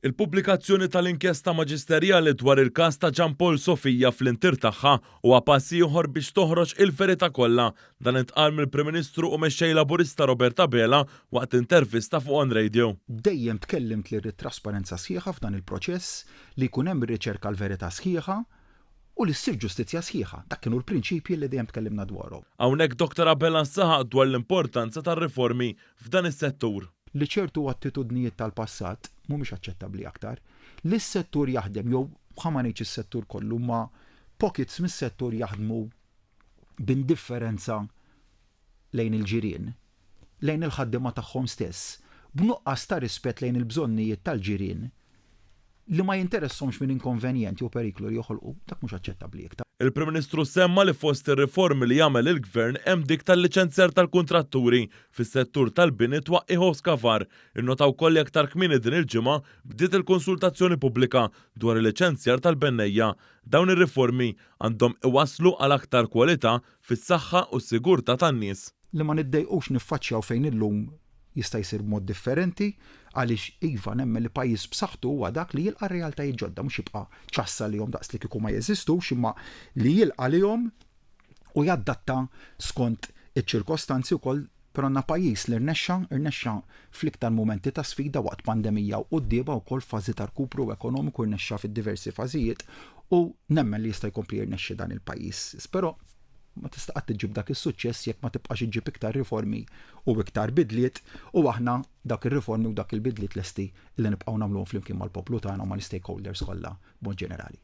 Il-pubblikazzjoni tal-inkjesta maġisterjali dwar il-każ ta' Jean Paul Sofia fl-intier tagħha huwa pass ieħor biex toħroġ il-verità kollha. Dan intqal mill-Prim Ministru u Mexxej Laburista Robert Abela waqt intervista fuq one Radio. Dejjem tkellimt li rrid trasparenza sħiħa f'dan il-proċess, li jkun hemm ir-riċerka għall-verità sħiħa u li ssir ġustizzja sħiħa. Dak kienu l-prinċipji li dejjem tkellimna dwarhom. Hawnhekk Dottor Abela saħaq dwar l-importanza tar-riformi f'dan is-settur. Li ċertu attitudnijiet tal-passat mhumiex aċċettabbli aktar. Li s-settur jaħdem, jew ħa ma ngħidx is-settur kollu, imma pockets mis-settur jaħdmu b'indifferenza lejn il-ġirien, lejn il-ħaddiema tagħhom stess, b'nuqqas ta' rispett lejn il-bżonnijiet tal-ġirien li ma jinteressahomx minn inkonvenjent jew periklu li joħolqu, dak mhux aċċettabbli iktar. Il-Prim Ministru semma li fost ir-riformi li għamel il-Gvern hemm dik tal-liċenzjar tal-kuntratturi fis-settur tal-bini, twaqqigħ u skavar. Innota wkoll li aktar kmieni din il-ġimgħa bdiet il-konsultazzjoni pubblika dwar il-liċenzjar tal-bennejja. Dawn ir-riformi għandhom iwasslu għal aktar kwalità fis-saħħa u s-sigurtà tan-nies. Li ma niddejqux niffaċċjaw fejn illum jista' jsir b'mod differenti għaliex iva nemmen li pajjiż b'saħħtu huwa dak li jilqa' realtajiet ġodda mhux jibqa' ċass għalihom daqs li kieku ma jeżistux imma li jilqa' għalihom u jadatta skont iċ-ċirkostanzi wkoll. Però għandna pajjiż li rnexxa, irnexxa fl-iktar mumenti ta' sfida waqt pandemija u quddiemha wkoll f'fażi ta' rkupru ekonomiku rnexxa fid-diversi fażijiet u nemmen li jista' jkompli jirnexxi dan il-pajjiż. Però ma tista' qatt iġġib dak is-suċċess jekk ma tibqax iġġib iktar riformi u iktar bidliet u aħna dak ir-riformi u dak il-bidliet lesti li nibqgħu nagħmluhom flimkien mal-poplu tagħna u mal-stakeholders kollha b'mod ġenerali.